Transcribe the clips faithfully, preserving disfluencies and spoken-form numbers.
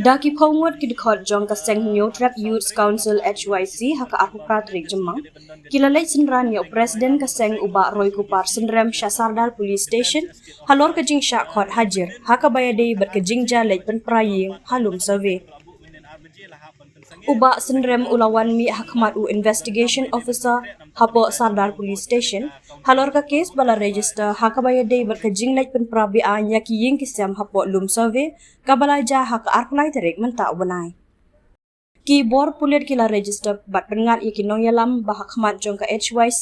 Da ki phew ngut ki dkhot jong ka seng Hynñiewtrep Youth Council H Y C ha ka arphew phra tarik Jymmang ki la leit synran ïa u President ka seng u Bah Roykupar Synrem sha Sardar Police Station halor ka jingshah khot hajir ha kaba ïadei bad ka jingjia leit pynpra ïing ha Lumsurvey. U Bah Synrem u la wan mih ha khmat u Investigation Officer hapoh Sardar Police Station halor ka kes ba la register ha kaba ïadei bad ka jingleit pynpra beaiñ ïa ki ïing ki sem hapoh Lumsurvey kaba la jia ha ka arphew lai tarik mynta u bnai. Ki bor pulit ki la register bad pynngat ïa ki nongïalam ba ha khmat jong ka H Y C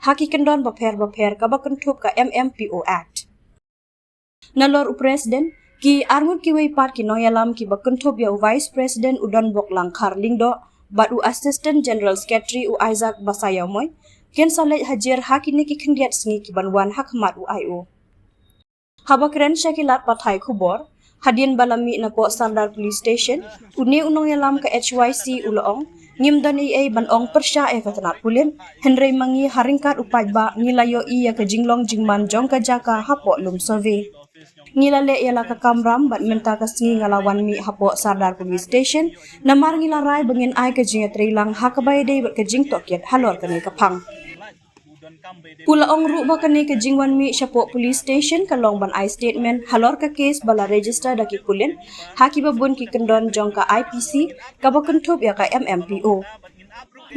ha ki kyndon bapher bapher kaba kynthup ka M M P O Act. Nalor u President, ki arngut kiwei pat ki nongïalam kiba kynthup ïa u Vice President u Donbok Langkhar Lyngdoh bad u Assistant General Secretary u Isaac Basaiawmoit kin sa leit hajir ha kine ki khyndiat sngi ki ban wan ha khmat u I O. Haba kren sha ki lad pathai khubor hadien ba la mih napoh Sardar Police Station, une u nongïalam ka H Y C u la ong, ngim don ei ei ban ong pyrshah ïa ka tnat pulit, hynrei ma ngi ha ryngkat u paidbah ngi la ïohi ïa ka jinglong jingman jong ka jaka hapoh Lumsurvey. Ngi la leh ïa la ka kamram bad mynta ka sngi nga la wan mih hapoh Sardar Police Station namar ngi la rai ba ngin ai ka jingïatreilang ha kaba ïadei bad ka jingtohkit halor kane ka phang. U la ong ruh ba kane ka jingwan mih shapoh Police Station ka long ban ai statement halor ka kes ba la register da ki pulit ha kiba bun ki kyndon jong ka I P C kaba kynthup ïa ka M M P O.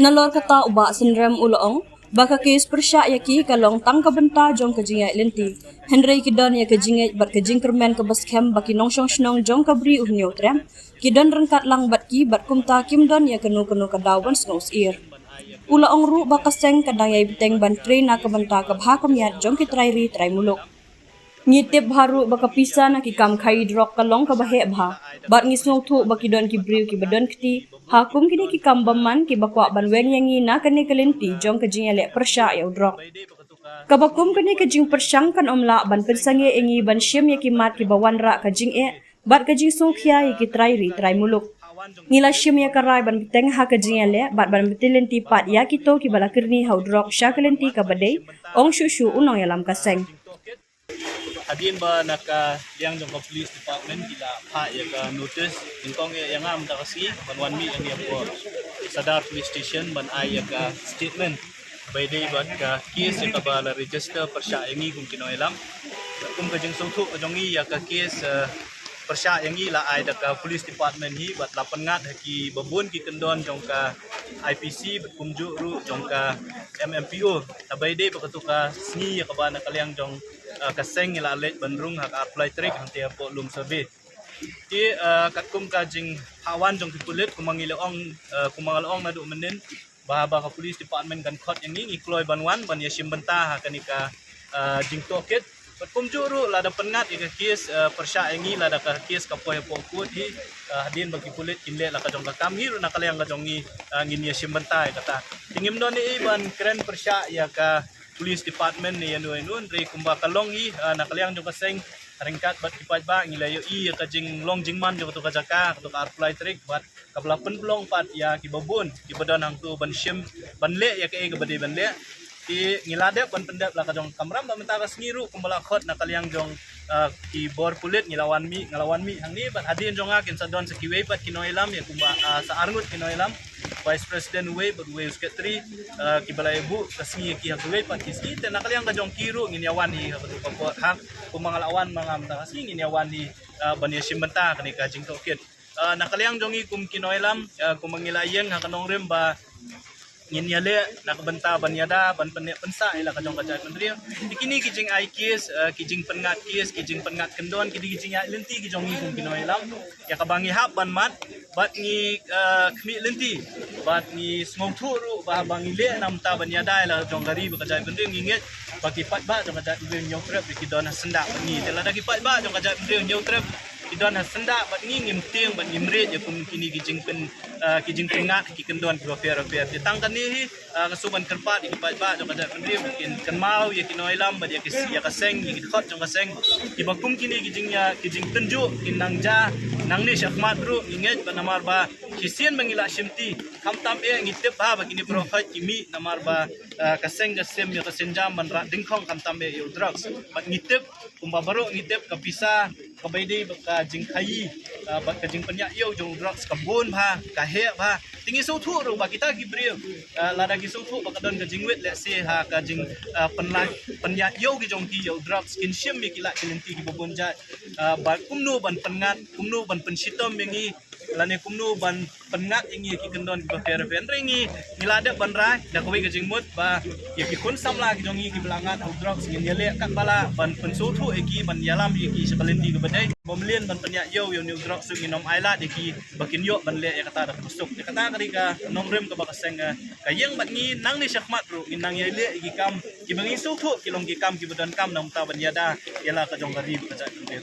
Nalor kata u Bah Synrem u la ong ba ka kes pyrshah ïa ki ka long tang ka bynta jong ka jingïaid lynti, hynrei ki don ïa ka jingngeit bad ka jingkyrmen kaba skhem ba ki nongshong shnong jong ka Bri u Hynñiewtrep ki don ryngkat lang bad ki bad kumta kim don ïa kano kano ka daw ban sngewsyier. U la ong ruh ba ka seng ka dang ïai bteng ban trei na ka bynta ka bha ka miat jong ki trai ri trai muluk. Ngi tip bha ruh ba ka pisa na ki kam khaïi drok ka long kaba heh bha bad ngi sngewthuh ba ki don ki briew kiba don kti ha kum kine ki kam bymman kiba kwah ban weng ïa ngi na kane ka lynti jong ka jingïaleh pyrshah ïa u drok. Kaba kum kane ka jingpyrshang kan ym lah ban pynsangeh ïa ngi ban shim ïa ki mat kiba wanrah ka jingeh bad ka jingsngewkhia ïa ki trai ri trai muluk. Ngi la shim ïa ka rai ban bteng ha ka jingïaleh bad ban bteng lynti pat ïa kito kiba la kyrni ha u drok sha ka lynti kaba dei, ong shuh shuh u nongïalam ka seng. Hadien ba na ka liang jong ka police department ki la phah ïa ka notice, nyngkong ïa nga mynta ka sngi ban wan mih ïa ngi hapoh Sadar Police Station ban ai ïa ka statement ba ïadei bad ka case ïa kaba la register pyrshah ïa ngi kum ki nongïalam. Kum ka jingsngewthuh ka jong ngi ïa ka case, eh, pyrshah ïa ngi la ai da ka police department hi bad la pynngat ha kiba bun ki kyndon jong ka I P C bad kumjuh ruh jong ka M M P O. Kaba ïadei bad katu ka sngi ïa kaba na ka liang jong, eh, ka seng ngi la leit ban rung ha ka arphew lai tarik hangtei hapoh Lumsurvey. Te, eh, katkum ka jinghawan jong ki pulit kumba ngi la ong, eh, kumba nga la ong naduh mynnin ba, ba ka police department kan khot ïa ngi, ngi kloi ban wan ban ïashim bynta ha kane ka, eh, jingtohkit. Bad kumjuh ruh lada pynngat ïa ka case, eh, pyrshah ïa ngi lada ka case ka poi hapoh court hi, eh, hadien ba ki pulit kin leh la ka jong ka kam, ngi ruh na ka liang ka jong ngi, eh, ngin ïashim bynta ïa kata. Te ngim don ei ei ban kren pyrshah ïa ka police department ne ïano ïano, hynrei kumba ka long hi, eh, na ka liang jong ka seng ryngkat bad ki paidbah ngi la ïohi ïa ka jinglong jingman jong katu ka jaka, katu ka arphew lai tarik bad kaba la pynlong pat ïa kiba bun kiba don hangtu ban shim ban leh ïa kaei kaba dei ban leh. Te ngi la dep ban pyndep la ka jong ka kamram bad mynta ka sngi ruh kumba la khot na ka liang jong, ah, ki bor pulit ngi la wan mih, nga la wan mih hangne bad hadien jong nga kin sa don sa kiwei pat ki nongïalam ïa kumba, ah, sa arngut ki nongïalam, vice president uwei bad uwei u secretary, ah, kiba la ïa buh ka sngi ïa ki ha kiwei pat ki sngi. Te na ka liang ka jong ki ruh ngin ïa wan hi ha katu ka por ha kumba nga la wan ma nga mynta ka sngi ngin ïa wan hi, ah, ban ïashim bynta kane ka jingtohkit. Ah, na ka liang jong ngi kum ki nongïalam, ah, kumba ngi la ïeng ha ka nongrim ba ngin ïaleh na ka bynta ban ïada ban pynneh pynsah ïa la ka jong ka jaitbynriew. Te kine ki jingai case, ah, ki jingpynngat case, ki jingpynngat kyndon, kine ki jingïaid lynti ki jong ngi kum ki nongïalam ïa kaba ngi hap ban mad bad ngi, ah, khmih lynti bad ngi sngewthuh ruh ba haba ngi leh na ka bynta ban ïada ïa la ka jong ka ri bad ka jaitbynriew ngi ngeit ba ki paidbah jong ka jaitbynriew Hynñiewtrep ki don ha syndah bad ngi. Te lada ki paidbah jong ka jaitbynriew Hynñiewtrep ki don ha syndah bad ngi ngim tieng bad ngim rit ïa kum kine ki jingpyn, ah, ki jingpynngat ki kyndon kiba pher bapher. Te tang kane hi, ah, nga sngewbha ban kyrpad ïa ki paidbah jong ka jaitbynriew ba kin kynmaw ïa ki nongïalam bad ïa ki, ïa ka seng, ïa ki dkhot jong ka seng. Kiba kum kine ki jing, ah, ki jingtynjuh kin nang jia nangne shakhmat ruh ngi ngeit ba namar ba Shisien ba ngi la shimti, khamtam eh ngi tip bha ba kine baroh khoit ki mih namar ba, ah, ka seng ka sem ïa ka sienjam ban rah dyngkhong khamtam eh ïa u drugs. Bad ngi tip, kumba baroh ngi tip ka pisa, kaba ïadei bad ka jingkhaïi, ah, bad ka jingpynïaid ïew jong u drugs ka bun bha, ka heh bha. Te ngi sngewthuh ruh ba kita ki briew, ah, lada ki sngewthuh ba ka don ka jingwit lehse ha ka jing, ah, pynlait, pynïaid ïew ki jong ki ïa u drugs, kin shim ïa ki lad ki lynti kiba bun jait. Ah, ba kumno ban pynngat, kumno ban pynshitom ïa ngi, lane kumno ban pynngat ïa ngi ïa ki kyndon kiba pher pher. Hynrei ngi, ngi la dep ban rai da kawei ka jingmut ba ïa ki khun samla ki jong ngi kiba la ngat ha u drugs ngin ïaleh katba lah ban pynsngewthuh ïa ki, ban ïalam ïa ki sha ka lynti kaba dei. Bym lien ban pynïaid ïew ïa une u drugs ruh ngin ym ailad ïa ki ba kin ïoh ban leh ïa kata da kaba suk. Ïa kata ka dei ka nongrim kaba ka seng, eh, ka ïeng bad ngi nangne shakhmat ruh ngin nang ïaleh ïa ki kam kiba ngi sngewthuh ki long ki kam kiba donkam na bynta ban ïada ïa la ka jong ka ri bad ka jaitbynriew.